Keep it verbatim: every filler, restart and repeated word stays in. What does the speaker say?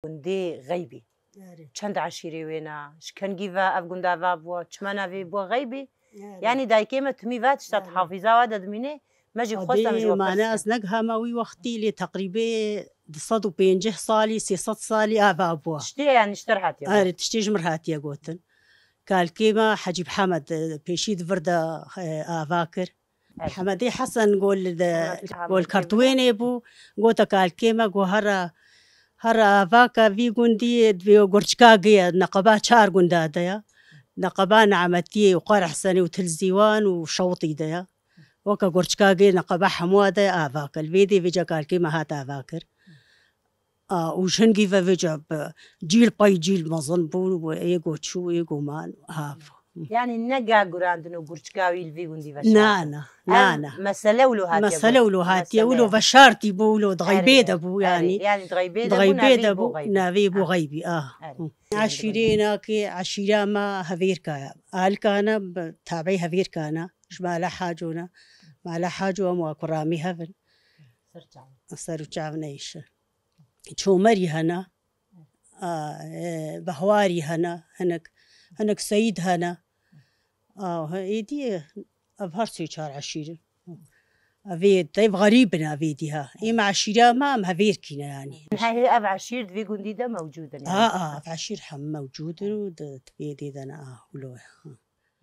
Gundê Xeybî. Erê. Çend eşîrê wê ne? Ji kengî ve ev gund ava bû? Çima navê bû Xeybî? Erê. Yanî dayikê me timî ve tişta Erê. Hafîza we de dimîne, me jî xwestem ji we mane pirs ez kim. Negihama wî wextî lê teqrîbê du sed û pêncî salî, sê sed salî ava bû. Tiştê yanî ji te re hatiye gotin. Erê, tiştê ji min re hatiye gotin. Kalkê me Hecî Mihemed, e, pêşî di vir de, e, ava kir. Erê. Hemedê Hesen gol de, Hemedê gol Hesen. Kertwênê bû. Gote kalkê me, got, hera, hera avaka vî gundî divê gurçika giye, neqeba çar gunda de ya. Neqeba Nemetiyê û Qer Hesenê û Til Zîwan û Şewitî de ya. Weke gurçika giye neqeba hemûa de avaka. Li vê dê vêca kalkê me hat ava kir. A, û ji hingî ve vêca bi cîl pey cîl mezin bûn û ê go çû, ê go man, ha. Yanî ne ga gurandin û gurçika wî li vî gundî veşartin. Na, na, na, na. Mesele wilo hatiye. Mesele wilo hatiye, wilo veşartî bû, wilo di xeybê de bû, yanî. Erê, yanî di xeybê de bû, navê bû xeybî. Navê bû xeybî, ah. Erê. Eşîrê nakê, eşîra me Hevêrka ye. Alika ne, bi, tabî Hevêrka ne. Ji Mala Haco ne. Mala Haco em wa kuramî hevin. Ser çav. Ser û çav neyşe. Çomerî hene, a, e, Behwarî hene, hinek, hinek Seyîd hene. A, he, êdî ev her sê çar eşîr in. Ev ê dev xerîb in ev êdî ha. Ê me eşîra me em Hevêrkî ne yanî. He, he, ev eşîr di vî gundî de mewcûd in yanî. A, a, ev eşîr hem mewcûd in û di, di vê dê de ne, a, wilo ye, ha.